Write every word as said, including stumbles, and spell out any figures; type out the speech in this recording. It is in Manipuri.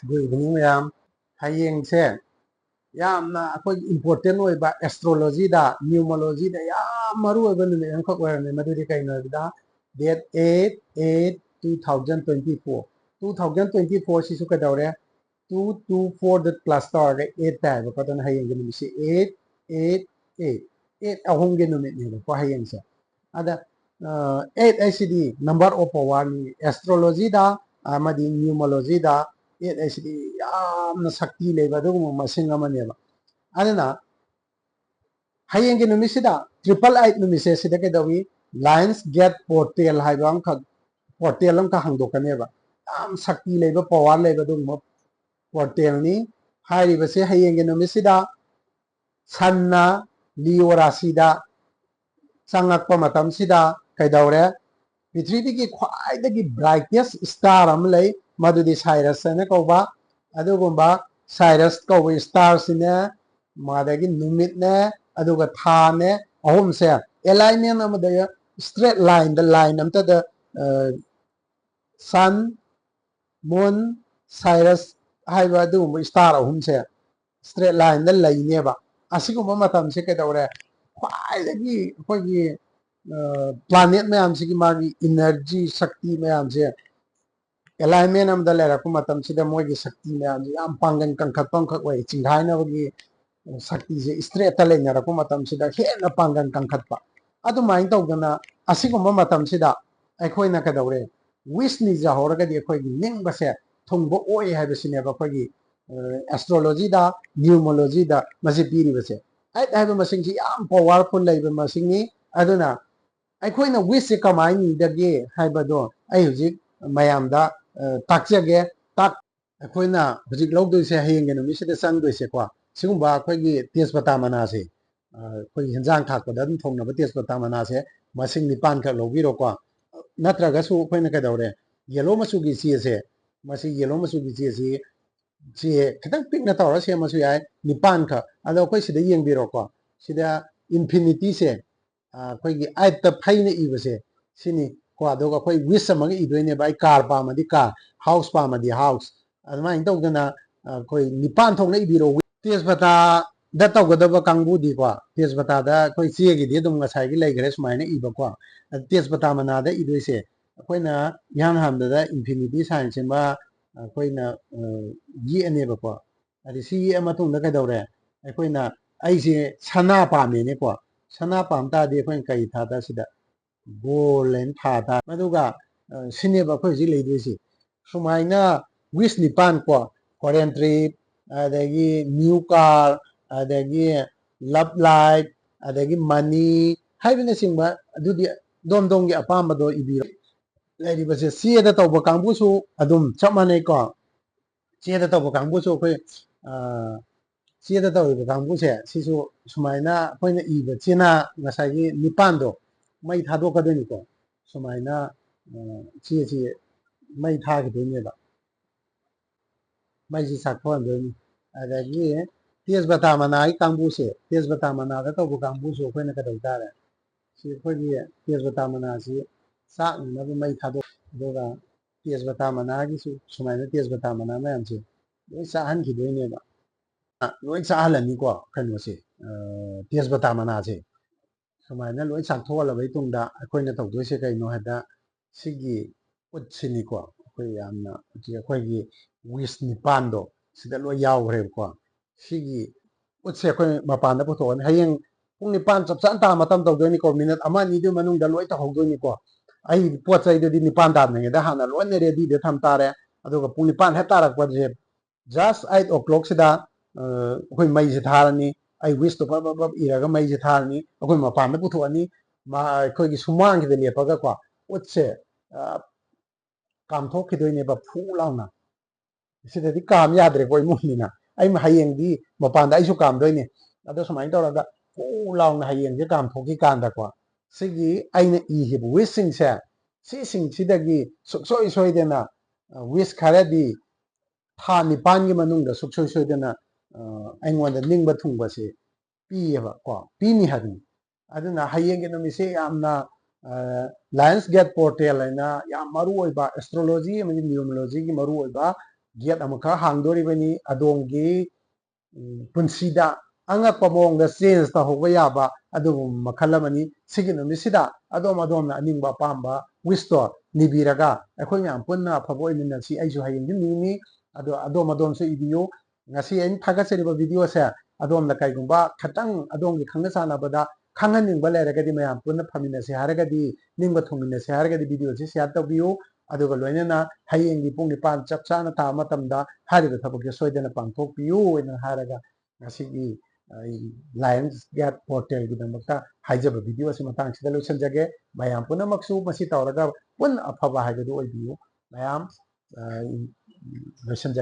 Good evening, ꯃꯌꯥꯝ꯫ ꯍꯌꯦꯡꯁꯦ ꯌꯥꯝꯅ ꯑꯩꯈꯣꯏꯒꯤ important ꯑꯣꯏꯕ, astrologyꯗ, numerologyꯗ ꯌꯥꯝ ꯃꯔꯨ ꯑꯣꯏꯕ ꯅꯨꯃꯤꯠ ꯑꯃꯈꯛ ꯑꯣꯏꯔꯝꯃꯦ꯫ ꯃꯗꯨꯗꯤ ꯀꯩꯅꯣ ꯍꯥꯏꯕꯗ, date eight eight two thousand twenty four. Two thousand twenty four ꯁꯤꯁꯨ ꯀꯩꯗꯧꯔꯦ? Two two four ꯗ plus ꯇꯧꯔꯒ eight ꯇꯥꯏꯕꯀꯣ꯫ ꯑꯗꯨꯅ ꯍꯌꯦꯡꯒꯤ ꯅꯨꯃꯤꯠꯁꯤ eight eight eight, eight ꯑꯍꯨꯝꯒꯤ ꯅꯨꯃꯤꯠꯅꯦꯕꯀꯣ ꯍꯌꯦꯡꯁꯦ꯫ ꯑꯗ, ꯑ, eight ꯍꯥꯏꯁꯤꯗꯤ number of powerꯅꯤ꯫ Astrologyꯗ ꯑꯃꯗꯤ numerologyꯗ eight ꯍꯥꯏꯁꯤꯗꯤ ꯌꯥꯝꯅ ꯁꯛꯇꯤ ꯂꯩꯕ ꯑꯗꯨꯒꯨꯝꯕ ꯃꯁꯤꯡ ꯑꯃꯅꯦꯕ꯫ ꯑꯗꯨꯅ ꯍꯌꯦꯡꯒꯤ ꯅꯨꯃꯤꯠꯁꯤꯗ, triple eight ꯅꯨꯃꯤꯠꯁꯦ, ꯁꯤꯗ ꯀꯩꯗꯧꯏ? Lions Gate portal ꯍꯥꯏꯕ ꯑꯃꯈꯛ, portal ꯑꯃꯈꯛ ꯍꯥꯡꯗꯣꯛꯀꯅꯦꯕ꯫ ꯌꯥꯝ ꯁꯛꯇꯤ ꯂꯩꯕ, power ꯂꯩꯕ ꯑꯗꯨꯒꯨꯝꯕ portalꯅꯤ꯫ ꯍꯥꯏꯔꯤꯕꯁꯦ ꯍꯌꯦꯡꯒꯤ ꯅꯨꯃꯤꯠꯁꯤꯗ ꯁꯟꯅ Leo ꯔꯥꯁꯤꯗ ꯆꯪꯉꯛꯄ ꯃꯇꯝꯁꯤꯗ ꯀꯩꯗꯧꯔꯦ? ꯄ꯭ꯔꯤꯊꯤꯕꯤꯒꯤ ꯈ꯭ꯋꯥꯏꯗꯒꯤ brightest star ꯑꯃ ꯂꯩ, ꯃꯗꯨꯗꯤ Sirius ꯍꯥꯏꯅ ꯀꯧꯕ꯫ ꯑꯗꯨꯒꯨꯝꯕ Sirius ꯀꯧꯕ starꯁꯤꯅꯦ, ꯃꯥꯗꯒꯤ ꯅꯨꯃꯤꯠꯅꯦ, ꯑꯗꯨꯒ ꯊꯥꯅꯦ, ꯑꯍꯨꯝꯁꯦ alignment ꯑꯃꯗ, straight lineꯗ, line ꯑꯝꯇꯗ, ꯑ, Sun, Moon, Sirius ꯍꯥꯏꯕ ꯑꯗꯨꯒꯨꯝꯕ star ꯑꯍꯨꯝꯁꯦ straight lineꯗ ꯂꯩꯅꯦꯕ꯫ ꯑꯁꯤꯒꯨꯝꯕ ꯃꯇꯝꯁꯦ ꯀꯩꯗꯧꯔꯦ? ꯈ꯭ꯋꯥꯏꯗꯒꯤ ꯑꯩꯈꯣꯏꯒꯤ, ꯑ, planet ꯃꯌꯥꯝꯁꯤꯒꯤ ꯃꯥꯒꯤ energy, ꯁꯛꯇꯤ ꯃꯌꯥꯝꯁꯦ alignment ꯑꯃꯗ ꯂꯩꯔꯛꯄ ꯃꯇꯝꯁꯤꯗ ꯃꯣꯏꯒꯤ ꯁꯛꯇꯤ ꯃꯌꯥꯝꯁꯦ ꯌꯥꯝ ꯄꯥꯡꯒꯜ ꯀꯟꯈꯠꯄ ꯑꯃꯈꯛ ꯑꯣꯏ꯫ ꯆꯤꯡꯈꯥꯏꯅꯕꯒꯤ ꯁꯛꯇꯤꯁꯦ straightꯇ ꯂꯩꯅꯔꯛꯄ ꯃꯇꯝꯁꯤꯗ ꯍꯦꯟꯅ ꯄꯥꯡꯒꯜ ꯀꯟꯈꯠꯄ꯫ ꯑꯗꯨꯃꯥꯏꯅ ꯇꯧꯗꯅ ꯑꯁꯤꯒꯨꯝꯕ ꯃꯇꯝꯁꯤꯗ ꯑꯩꯈꯣꯏꯅ ꯀꯩꯗꯧꯔꯦ? Wish ꯅꯤꯖꯍꯧꯔꯒꯗꯤ ꯑꯩꯈꯣꯏꯒꯤ ꯅꯤꯡꯕꯁꯦ ꯊꯨꯡꯕ ꯑꯣꯏ ꯍꯥꯏꯕꯁꯤꯅꯦꯕ ꯑꯩꯈꯣꯏꯒꯤ, ꯑ, astrologyꯗ, numerologyꯗ ꯃꯁꯤ ꯄꯤꯔꯤꯕꯁꯦ꯫ Eight ꯍꯥꯏꯕ ꯃꯁꯤꯡꯁꯤ ꯌꯥꯝ powerful ꯂꯩꯕ ꯃꯁꯤꯡꯅꯤ꯫ ꯑꯗꯨꯅ ꯑꯩꯈꯣꯏꯅ wishꯁꯦ ꯀꯃꯥꯏꯅ ꯅꯤꯗꯒꯦ ꯍꯥꯏꯕꯗꯣ ꯑꯩ ꯍꯧꯖꯤꯛ ꯃꯌꯥꯝꯗ, ꯑ, ꯇꯥꯛꯆꯒꯦ꯫ ꯇꯥꯛ-, ꯑꯩꯈꯣꯏꯅ ꯍꯧꯖꯤꯛ ꯂꯧꯗꯣꯏꯁꯦ, ꯍꯌꯦꯡꯒꯤ ꯅꯨꯃꯤꯠꯁꯤꯗ ꯆꯪꯗꯣꯏꯁꯦꯀꯣ, ꯁꯤꯒꯨꯝꯕ ꯑꯩꯈꯣꯏꯒꯤ ꯇꯦꯖꯄꯇꯥ ꯃꯅꯥꯁꯦ, ꯑ, ꯑꯩꯈꯣꯏꯒꯤ ꯍꯦꯟꯖꯥꯡ ꯊꯥꯛꯄꯗ ꯑꯗꯨꯝ ꯊꯣꯡꯅꯕ ꯇꯦꯖꯄꯇꯥ ꯃꯅꯥꯁꯦ ꯃꯁꯤꯡ ꯅꯤꯄꯥꯟꯈꯛ ꯂꯧꯕꯤꯔꯣꯀꯣ꯫ ꯅꯠꯇ꯭ꯔꯒꯁꯨ ꯑꯩꯈꯣꯏꯅ ꯀꯩꯗꯧꯔꯦ? Yellow ꯃꯆꯨꯒꯤ ꯆꯦꯁꯦ, ꯃꯁꯤ yellow ꯃꯆꯨꯒꯤ ꯆꯦꯁꯤ, ꯆꯦ ꯈꯤꯇꯪ ꯄꯤꯛꯅ ꯇꯧꯔ ꯁꯦꯝꯃꯁꯨ ꯌꯥꯏ, ꯅꯤꯄꯥꯟꯈꯛ꯫ ꯑꯗꯣ ꯑꯩꯈꯣꯏ ꯁꯤꯗ ꯌꯦꯡꯕꯤꯔꯣꯀꯣ, ꯁꯤꯗ infinityꯁꯦ, ꯑ, ꯑꯩꯈꯣꯏꯒꯤ eightꯇ ꯐꯩꯅ ꯏꯕꯁꯦ ꯁꯤꯅꯤ ꯀꯣ꯫ ꯑꯗꯨꯒ ꯑꯩꯈꯣꯏ wish ꯑꯃꯒ ꯏꯗꯣꯏꯅꯦꯕ, ꯑꯩ car ꯄꯥꯝꯃꯗꯤ car, house ꯄꯥꯝꯃꯗꯤ house, ꯑꯗꯨꯃꯥꯏꯅ ꯇꯧꯗꯅ ꯑꯩꯈꯣꯏ ꯅꯤꯄꯥꯟ ꯊꯣꯛꯅ ꯏꯕꯤꯔꯣ꯫ ꯇꯦꯖꯄꯇꯥꯗ ꯇꯧꯒꯗꯕ ꯀꯥꯡꯕꯨꯗꯤꯀꯣ, ꯇꯦꯖꯄꯇꯥꯗ ꯑꯩꯈꯣꯏ ꯆꯦꯒꯤꯗꯤ ꯑꯗꯨꯝ ꯉꯁꯥꯏꯒꯤ ꯂꯩꯈ꯭ꯔꯦ ꯁꯨꯃꯥꯏꯅ ꯏꯕꯀꯣ꯫ ꯑꯗ ꯇꯦꯖꯄꯇꯥ ꯃꯅꯥꯗ ꯏꯗꯣꯏꯁꯦ ꯑꯩꯈꯣꯏꯅ ꯏꯍꯥꯟ ꯍꯥꯟꯕꯗ infinity sign ꯁꯤꯃ ꯑꯩꯈꯣꯏꯅ ꯌꯦꯛꯑꯅꯦꯕꯀꯣ꯫ ꯑꯗꯩ ꯁꯤ ꯌꯦꯛꯑ ꯃꯇꯨꯡꯗ ꯀꯩꯗꯧꯔꯦ? ꯑꯩꯈꯣꯏꯅ ꯑꯩꯁꯦ ꯁꯅꯥ ꯄꯥꯝꯃꯦꯅꯦꯀꯣ꯫ ꯁꯅꯥ ꯄꯥꯝ ꯇꯥꯔꯗꯤ ꯑꯩꯈꯣꯏꯅ ꯀꯔꯤ ꯊꯥ ꯇꯥꯔꯦ? ꯁꯤꯗ gold ꯍꯥꯏꯅ ꯊꯥ ꯇꯥꯔꯦ꯫ ꯑꯗꯨꯒ ꯁꯤꯅꯦꯕ ꯑꯩꯈꯣꯏ ꯍꯧꯖꯤꯛ ꯂꯩꯗꯣꯏꯁꯤ꯫ ꯁꯨꯃꯥꯏꯅ wish ꯅꯤꯄꯥꯟ ꯀꯣ, foreign trip, ꯑꯗꯒꯤ new car, ꯑꯗꯒꯤ love life, ꯑꯗꯒꯤ money ꯍꯥꯏꯕꯅꯆꯤꯡꯕ, ꯑꯗꯨꯗꯤ ꯑꯗꯣꯝ ꯑꯗꯣꯝꯒꯤ ꯑꯄꯥꯝꯕꯗꯣ ꯏꯕꯤꯔꯣ꯫ ꯂꯩꯔꯤꯕꯁꯦ ꯆꯦꯗ ꯇꯧꯕ ꯀꯥꯡꯕꯨꯁꯨ ꯑꯗꯨꯝ ꯆꯞ ꯃꯥꯟꯅꯩꯀꯣ꯫ ꯆꯦꯗ ꯇꯧꯕ ꯀꯥꯡꯕꯨꯁꯨ ꯑꯩꯈꯣꯏ ꯆꯦꯗ ꯇꯧꯔꯤꯕ ꯀꯥꯡꯕꯨꯁꯦ ꯁꯤꯁꯨ ꯁꯨꯃꯥꯏꯅ ꯑꯩꯈꯣꯏꯅ ꯏꯕ ꯆꯦꯅꯥ ꯉꯁꯥꯏꯒꯤ ꯅꯤꯄꯥꯟꯗꯣ ꯃꯩ ꯊꯥꯗꯣꯛꯀꯗꯣꯏꯅꯤꯀꯣ꯫ ꯁꯨꯃꯥꯏꯅ ꯆꯦꯁꯤ ꯃꯩ ꯊꯥꯈꯤꯗꯣꯏꯅꯦꯕ꯫ ꯃꯩꯁꯤ ꯆꯥꯛꯊꯣꯛꯍꯟꯗꯣꯏꯅꯤ꯫ ꯑꯗꯒꯤ ꯇꯦꯖꯄꯇꯥ ꯃꯅꯥꯒꯤ ꯀꯥꯡꯕꯨꯁꯦ, ꯇꯦꯖꯄꯇꯥ ꯃꯅꯥꯗ ꯇꯧꯕ ꯀꯥꯡꯕꯨꯁꯨ ꯑꯩꯈꯣꯏꯅ ꯀꯩꯗꯧ ꯇꯥꯔꯦ? ꯁꯤ ꯑꯩꯈꯣꯏꯒꯤ ꯇꯦꯖꯄꯇꯥ ꯃꯅꯥꯁꯤ ꯆꯥꯛꯅꯅꯕ ꯃꯩ ꯊꯥꯗꯣꯛ, ꯑꯗꯨꯒ ꯇꯦꯖꯄꯇꯥ ꯃꯅꯥꯒꯤꯁꯨ ꯁꯨꯃꯥꯏꯅ ꯇꯦꯖꯄꯇꯥ ꯃꯅꯥ ꯃꯌꯥꯝꯁꯦ ꯂꯣꯏ ꯆꯥꯛꯍꯟꯈꯤꯗꯣꯏꯅꯦꯕ꯫ ꯂꯣꯏ ꯆꯥꯛꯍꯜꯂꯅꯤꯀꯣ ꯀꯩꯅꯣꯁꯦ, ꯇꯦꯖꯄꯇꯥ ꯃꯅꯥꯁꯦ꯫ ꯁꯨꯃꯥꯏꯅ ꯂꯣꯏ ꯆꯥꯛꯊꯣꯛꯍꯜꯂꯕꯩ ꯇꯨꯡꯗ ꯑꯩꯈꯣꯏꯅ ꯇꯧꯗꯣꯏꯁꯦ ꯀꯩꯅꯣ ꯍꯥꯏꯗ, ꯁꯤꯒꯤ ꯎꯠꯁꯤꯅꯤꯀꯣ꯫ ꯑꯩꯈꯣꯏ ꯌꯥꯝꯅ ꯍꯧꯖꯤꯛ ꯑꯩꯈꯣꯏꯒꯤ wish ꯅꯤꯄꯥꯟꯗꯣ ꯁꯤꯗ ꯂꯣꯏ ꯌꯥꯎꯈ꯭ꯔꯦꯕꯀꯣ꯫ ꯁꯤꯒꯤ ꯎꯠꯁꯦ ꯑꯩꯈꯣꯏ ꯃꯄꯥꯟꯗ ꯄꯨꯊꯣꯛꯑꯅꯤ꯫ ꯍꯌꯦꯡ ꯄꯨꯡ ꯅꯤꯄꯥꯟ ꯆꯞ ꯆꯥꯅ ꯇꯥꯕ ꯃꯇꯝ ꯇꯧꯗꯣꯏꯅꯤꯀꯣ꯫ ꯃꯤꯅꯠ ꯑꯃ ꯑꯅꯤꯗꯨꯒꯤ ꯃꯅꯨꯡꯗ ꯂꯣꯏ ꯇꯧꯍꯧꯗꯣꯏꯅꯤꯀꯣ꯫ ꯑꯩ ꯄꯣꯠ ꯆꯩꯗꯨꯗꯤ ꯅꯤꯄꯥꯟ ꯇꯥꯗ꯭ꯔꯤꯉꯩꯗ ꯍꯥꯟꯅ ꯂꯣꯏꯅ ready ꯗ ꯊꯝ ꯇꯥꯔꯦ꯫ ꯑꯗꯨꯒ ꯄꯨꯡ ꯅꯤꯄꯥꯟ ꯍꯦꯛ ꯇꯥꯔꯛꯄꯁꯦ, just eight o'clock ꯁꯤꯗ ꯑꯩꯈꯣꯏ ꯃꯩꯁꯦ ꯊꯥꯔꯅꯤ꯫ ꯑꯩ wish ꯇꯣ ꯄꯞ ꯄꯞ ꯄꯞ ꯏꯔꯒ ꯃꯩꯁꯦ ꯊꯥꯔꯅꯤ꯫ ꯑꯩꯈꯣꯏ ꯃꯄꯥꯟꯗ ꯄꯨꯊꯣꯛꯑꯅꯤ꯫ ꯑꯩꯈꯣꯏꯒꯤ ꯁꯨꯃꯥꯡꯁꯤꯗ ꯂꯦꯞꯄꯒꯀꯣ ꯎꯠꯁꯦ ꯀꯥꯝꯊꯣꯛꯈꯤꯗꯣꯏꯅꯦꯕ ꯐꯨ ꯂꯥꯎꯅ꯫ ꯁꯤꯗꯗꯤ ꯀꯥꯝ ꯌꯥꯗ꯭ꯔꯦꯀꯣ ꯏꯃꯨꯡꯅꯤꯅ꯫ ꯑꯩ ꯍꯌꯦꯡꯗꯤ ꯃꯄꯥꯟꯗ ꯑꯩꯁꯨ ꯀꯥꯝꯗꯣꯏꯅꯦ꯫ ꯑꯗꯣ ꯁꯨꯃꯥꯏꯅ ꯇꯧꯔꯒ ꯐꯨ ꯂꯥꯎꯅ ꯍꯌꯦꯡꯁꯦ ꯀꯥꯝꯊꯣꯛꯈꯤ ꯀꯥꯟꯗꯀꯣ, ꯁꯤꯒꯤ ꯑꯩꯅ ꯏꯈꯤꯕ wish ꯁꯤꯡꯁꯦ, ꯁꯤꯁꯤꯡꯁꯤꯗꯒꯤ ꯁꯨꯡꯁꯣꯏ ꯁꯣꯏꯗꯅ wish ꯈꯔꯗꯤ ꯊꯥ ꯅꯤꯄꯥꯟꯒꯤ ꯃꯅꯨꯡꯗ ꯁꯨꯡꯁꯣꯏ ꯁꯣꯏꯗꯅ ꯑꯩꯉꯣꯟꯗ ꯅꯤꯡꯕ ꯊꯨꯡꯕꯁꯦ ꯄꯤꯌꯦꯕ ꯀꯣ, ꯄꯤꯅꯤ ꯍꯥꯏꯕꯅꯤ꯫ ꯑꯗꯨꯅ ꯍꯌꯦꯡꯒꯤ ꯅꯨꯃꯤꯠꯁꯦ ꯌꯥꯝꯅ Lions Gate Portal ꯍꯥꯏꯅ ꯌꯥꯝ ꯃꯔꯨ ꯑꯣꯏꯕ astrology ꯑꯃꯗꯤ numerology ꯒꯤ ꯃꯔꯨ ꯑꯣꯏꯕ ꯒꯦꯠ ꯑꯃꯈꯛ ꯍꯥꯡꯗꯣꯔꯤꯕꯅꯤ꯫ ꯑꯗꯣꯝꯒꯤ ꯎꯝ, ꯄꯨꯟꯁꯤꯗ ꯑꯉꯛꯄ ꯃꯑꯣꯡꯗ ꯆꯦꯟꯖ ꯇꯧꯍꯧꯕ ꯌꯥꯕ ꯑꯗꯨꯒꯨꯝꯕ ꯃꯈꯜ ꯑꯃꯅꯤ꯫ ꯁꯤꯒꯤ ꯅꯨꯃꯤꯠꯁꯤꯗ ꯑꯗꯣꯝ ꯑꯗꯣꯝꯅ ꯑꯅꯤꯡꯕ ꯑꯄꯥꯝꯕ ꯋꯤꯁꯇꯣ ꯅꯤꯕꯤꯔꯒ ꯑꯩꯈꯣꯏ ꯃꯌꯥꯝ ꯄꯨꯟꯅ ꯑꯐꯕ ꯑꯣꯏꯃꯤꯟꯅꯁꯤ꯫ ꯑꯩꯁꯨ ꯍꯌꯦꯡꯗꯤ ꯃꯤꯅꯤ, ꯑꯗꯣ ꯑꯗꯣꯝ ꯑꯗꯣꯝꯁꯨ ꯏꯕꯤꯌꯨ꯫ ꯉꯁꯤ ꯑꯩꯅ ꯊꯥꯒꯠꯆꯔꯤꯕ ꯚꯤꯗꯤꯑꯣꯁꯦ ꯑꯗꯣꯝꯅ ꯀꯩꯒꯨꯝꯕ ꯈꯤꯇꯪ ꯑꯗꯣꯝꯒꯤ ꯈꯪꯅ ꯆꯥꯟꯅꯕꯗ ꯈꯪꯍꯟꯅꯤꯡꯕ ꯂꯩꯔꯒꯗꯤ, ꯃꯌꯥꯝ ꯄꯨꯟꯅ ꯐꯃꯤꯟꯅꯁꯤ ꯍꯥꯏꯔꯒꯗꯤ, ꯅꯤꯡꯕ ꯊꯨꯡꯃꯤꯟꯅꯁꯤ ꯍꯥꯏꯔꯒꯗꯤ ꯚꯤꯗꯤꯑꯣꯁꯤ ꯁꯤꯌꯥꯔ ꯇꯧꯕꯤꯌꯨ꯫ ꯑꯗꯨꯒ ꯂꯣꯏꯅꯅ ꯍꯌꯦꯡꯒꯤ ꯄꯨꯡ ꯅꯤꯄꯥꯟ ꯆꯞ ꯆꯥꯅ ꯇꯥꯕ ꯃꯇꯝꯗ ꯍꯥꯏꯔꯤꯕ ꯊꯕꯛꯁꯦ ꯁꯣꯏꯗꯅ ꯄꯥꯡꯊꯣꯛꯄꯤꯌꯨ ꯍꯥꯏꯅ ꯍꯥꯏꯔꯒ ꯉꯁꯤꯒꯤ ꯑꯩ ꯂꯥꯌꯟꯁ ꯒꯦꯠ ꯄꯣꯔꯇꯦꯜꯒꯤꯗꯃꯛꯇ ꯍꯥꯏꯖꯕ ꯚꯤꯗꯤꯑꯣ ꯑꯁꯤ ꯃꯇꯥꯡꯁꯤꯗ ꯂꯣꯏꯁꯤꯟꯖꯒꯦ꯫ ꯃꯌꯥꯝ ꯄꯨꯝꯅꯃꯛꯁꯨ ꯃꯁꯤ ꯇꯧꯔꯒ ꯄꯨꯟꯅ ꯑꯐꯕ ꯍꯥꯏꯕꯗꯨ ꯑꯣꯏꯕꯤꯌꯨ꯫ ꯃꯌꯥꯝ, ꯑ, ꯂꯣꯏꯁꯤꯟꯖꯒꯦ꯫